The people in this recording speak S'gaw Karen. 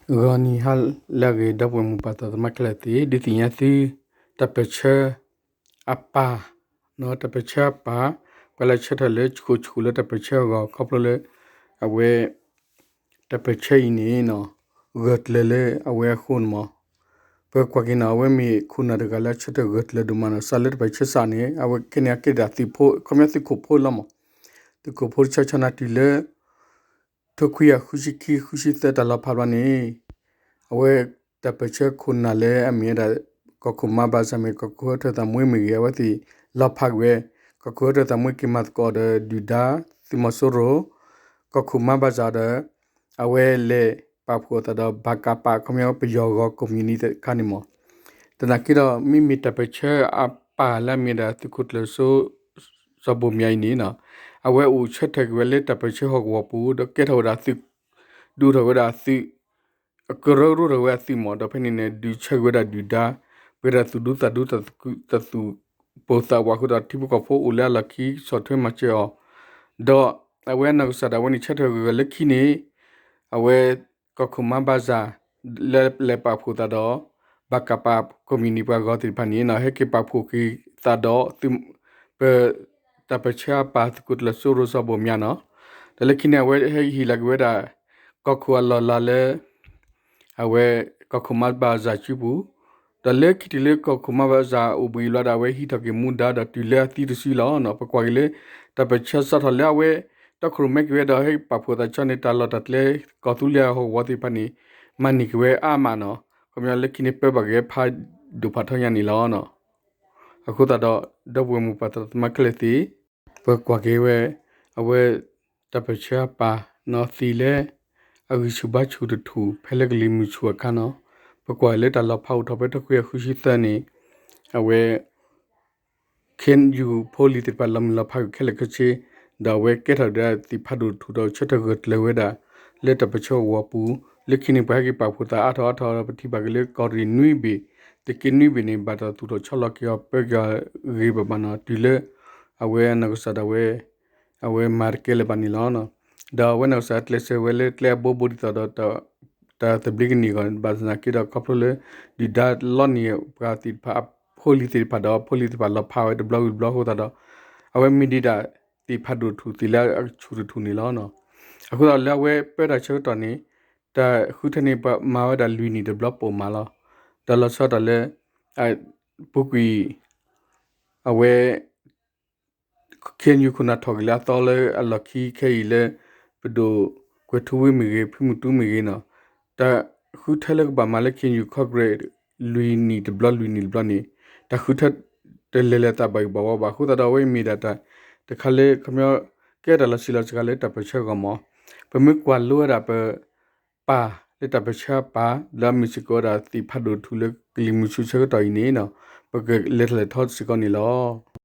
ဂီၤနံၤဟါလၢအဂ့ၤ ဒီပုၢ်ဝဲၢ်မိၢ်ပၢ်သးသမါခဲလၢာ်သ့ၣ်, ဒုးသ့ၣ်ညါသု တၢ်ပၢၢ်ဆၢအပၢ်, တၢ်ပၢၢ်ဆၢအပၢ်, ပှၤလၢဆၢထၢၣ်လၢဆူးခိၣ်ဆူးခိၣ်လၢတၢ်ပၢၢ်ဆၢအဂီၢ် ခီဖျိလၢ အဝဲ တၢ်ပၢၢ်ဆၢအံၤန့ၣ် ဂၢၢ်ကျၢၤလၢအဝဲအဃိန့ၣ်မး, ပကွၢ်က့ၤန့ၣ် အဝဲမ့ၢ်ခိၣ်နၢ်တဂၤလၢအဆၢထၢၣ်ဂၢၢ်ကျၢၤဒိၣ်မးန့ၣ် စးလၢတၢ်ပၢၢ်ဆၢစးန့ၣ် အဝဲခဲန့ၣ်အကဲဒၣ်သုးဖိ ခီပညီသုးခိၣ်ဖိလီၤမး, သုးခိၣ်ဖိတဆီဆီန့ၣ်တုၤလၢ ထိခွံကယၤဃုဆံခံဃုဆံသၢတၢ်လီၤဖးဘျီန့ၣ် အဝဲတၢ်ပၢၢ်ဆၢခိၣ်နၢ်လၢအမ့ၢ်ဝဲဒၣ် ကီၢ်ခိၣ်မါဘၣ်စၢ်မ့ၢ် ကီၢ်ခိၣ်ဟၢထၢၣ်သးမှံမ့ၢ်ဂ့ၤ အဝဲသ့ၣ်လီၤဖးက့ၤဝဲ, ကီၢ်ခိၣ်ဟၢထၢၣ်သးမှံက့ၤမၤသကိးဒီးဒုၣ်ဒါသုးမီၤစိရိၤ, ကီၢ်ခိၣ်မါဘၣ်စၢ်ဒီး အဝဲလဲၤပာ်ဖှိၣ်အသးဒီး ဘၣ်ကးပး ခီပညီပယီၤဂီၤကိးမုၢ်နံၤတခါန့ၣ်မး, သနာ်က့ဒီး မ့မ့ၢ်တၢ်ပၢၢ်ဆၢအပၢ်လၢအမ့ၢ်ဒၣ်သုးခိၣ်ကျၢၢ်စိ စီၤဘိၣ်မၠးအံၤန့ၣ် အဝဲအိၣ်ဆၢထၢၣ်က့ၤဝဲလၢတၢ်ပၢၢ်ဆၢဟီၣ်ကဝီၤပူၤ ဒီးကဲထီၣ်ဝဲဒၣ်သုး ဒုးအိၣ်ထီၣ်ဝဲဒၣ်သုး ကရၢကရိထီၣ်ဝဲအသုးမး ဒီးဖဲန့ၣ်န့ၣ် ဒုးဆၢက့ၤဝဲဒၣ်ဒုၣ်ဒါ ပှဲၤဒၣ်သူၣ်ဒူသးဒူ တၢ်သူၣ်ပိၢ်သးဝးအဃိသတး ထံဖိကီၢ်ဖိအိၣ်လၢအလီၢ်ခံဆီၣ်ထွဲမၤစၢၤအီၤ, ဒီးအဝဲအနီၢ်ကစၢ်ဒၣ်ဝဲန့ၣ် ဆၢထၢၣ်ဂၢၢ်ဂၢၢ်လၢခံန့ၣ် အဝဲ ကီၢ်ခိၣ်မါဘၣ်စၢ် လၢလဲၤပာ်ဖှိၣ်သးဒီး ဘၣ်ကးပးကိးမုၢ်နံၤပှၤဂီၤသ့ၣ်တဖၣ်န့ၣ် ဟဲက့ၤပာ်ဖှိၣ်က့ၤသးဒီး ပ တၢ်ပၢၢ်ဆၢအပၢ်သုးခိၣ်ကျၢၢ်စိရိၤစီၤဘိၣ်မၠးန့ၣ်, ဒီးလၢခံန့ၣ် အဝဲဟဲဟ့ၣ်လီၤက့ၤဝဲဒၣ် ကီၢ်ခိၣ်အလီၢ်လၤလၢ အဝဲ ကီၢ်ခိၣ်မါဘၣ်စၢ်စုပူၤ, ဒီးလၢခံတုၤလၢကီၢ်ခိၣ်မါဘၣ်စၢ်အိၣ်ဘှံးလီၤဒီး အဝဲဟံးထီၣ်က့ၤမူဒါဒီးတုၤလၢအသံတစုလီၤ. ပကွၢ်က့ၤလၢ တၢ်ပၢၢ်ဆၢစးထီၣ်လၢအဝဲ တီခိၣ်ရိၣ်မဲက့ၤဝဲဒီး ဟဲပာ်ဖှိၣ်သးဆီန့ၣ် တၢ်လီၢ်တၢ်ကျဲ ကီၢ်သူလ့ၤအဟီၣ်ကဝီၤသ့ၣ်တဖၣ်န့ၣ် မၤန့ၢ်က့ၤဝဲအါမးန့ၣ်, ခီပညီလၢခံန့ၣ် ပၢဘၣ်က့ၤဖးဒိၣ်ဖးထီညါန့ၣ်လီၤ. အဃိသတးဒီး ဒီပုၢ်ဝဲၢ်မိၢ်ပၢ်သးသမါခဲလၢာ်သ့ၣ်, ပကွၢ်က့ၤဝဲ အဝဲ တၢ်ပၢၢ်ဆၢအပၢ်န့ၣ်သံလၢ အဂံၢ်ဆူၣ်ဘါဆူၣ်တထူၣ်ဖဲလၢကလံၤမုၢ်ဆူၣ်အခါန့ၣ်, ပကွၢ်လၢတၢ်လီၤဖးအိၣ်ထီၣ်ဖဲထိခွံကယၤဃုဆံသၢန့ၣ် အဝဲ ခ့ၣ်အ့ၣ်ယူၣ်ဖိလံၤသ့ၣ်တဖၣ်လီၤမုၢ်လီၤဖးက့ၤခဲလၢာ်ခဲဆ့, ဒီးအဝဲကဲထီၣ်ဒၣ်သ့ၣ်ဖးဒိၣ်တထူၣ်ဒီးဆၢထၢၣ်ဂၢၢ်ကျၢၤဝဲဒၣ် လၢတၢ်ပၢၢ်ဆၢအဂီၤပူၤ, လၢခံန့ၣ် ပှၤဟဲက့ၤပာ်ဖှိၣ်သးအါထီၣ်အါထီၣ်ဒီး ပထံၣ်ဘၣ်က့ၤလၢကီၢ်ရ့ၣ်နွံဘ့ၣ်, သုးက့နွံဘ့ၣ်န့ၣ် ဘၣ်တၢ်သူၣ်ထီၣ်ဆီလီၤက့ၤအီၤပၢက့ၤအီၤဂ့ၤဘၣ်ဘၣ်န့ၣ် တုၤလၢ အဝဲအနီၢ်ကစၢ်ဒၣ်ဝဲ အဝဲမၤတကဲလၢၤဘၣ်န့ၣ်လီၤ. ဒီးအဝဲနီၢ်ကစၢ်ကျဲးစၢးဝဲလၢကျဲအဘိဘိဒ်သိးဒီး တၢ်သဘျ့ကန့ၢ်အဂီၢ် ဘၣ်ဆၣ်သနာ်က့ဒီး ခီဖျိလၢ ဒုၣ်ဒါလီန့ၢ်ပှၤသ့ၣ်တဖၣ်အဖိလံၤသ့ၣ်တဖၣ်ဒီး ဖိလံၤသ့ၣ်တဖၣ်လီၤဖးဝဲတဘျီဝံၤတဘျီအဃိသတးဒီး အဝဲမ့ၢ်ဒံးဒၣ်သ့ၣ်ဖးဒိၣ်ထူၣ်သ့ၣ်လၢအဆူၣ်တထူၣ်န့ၣ်လီၤ. အဃိသတးဒီးလၢအဝဲပၢတၢ်ဆၢကတီၢ်န့ၣ် တၢ်ဃုထၢန့ၣ် ပှၤမၤဝဲဒၣ်လွံၢ်နံၣ်တဘျီပိာ်မးလီၤ. ဒီးလီၤဆီဒၣ်တၢ်လၢ ပူၤကွံာ် အဝဲ ခ့ၣ်အ့ၣ်ယူၣ်ခိၣ်နၢ်ထီၣ်က့ၤလၢအသီလၢအလီၢ်ခံခဲအံၤလၢ ပဒိၣ်ကွဲၤထူဝ့မ့ၢ်ဂ့ၤ ဖုမုၢ်တူမ့ၢ်ဂ့ၤန့ၣ်, တၢ်ဃုထၢလၢကဘၣ်မၤလၢ ခ့ၣ်အ့ၣ်ယူၣ် Congress လွံၢ်နံၣ်တဘျီ လွံၢ်နံၣ်တဘျီန့ၣ် တၢ်ဃုထၢ တလဲၤလၢသးဘၣ်ဂ့ၤဘၣ်ဝီဘၣ်အဃိသတးဒီး အဝဲမ့ၢ်ဒၣ်တၢ်တခါလၢ ခီပညီ ကဲတၢ်လီၤဆံးလီၤစှၤလၢတၢ်ပၢၢ်ဆၢအဂီၢ်မး, ပမ့ၢ်ကွၢ်လိဝဲဒၣ်ပ ပၢ်လၢတၢ်ပၢၢ်ဆၢအပၢ် လၢအမ့ၢ်စ့ၢ်ကီးဝဲဒၣ်သ့ၣ်ဖးဒိၣ်ထူၣ်လၢကလံၤမုၢ်ဆူၣ်ဆၢကတီၢ်အံၤန့ၣ် ပကလဲၤထီၣ်လဲၤထီစ့ၢ်ကီးန့ၣ်လီၤ.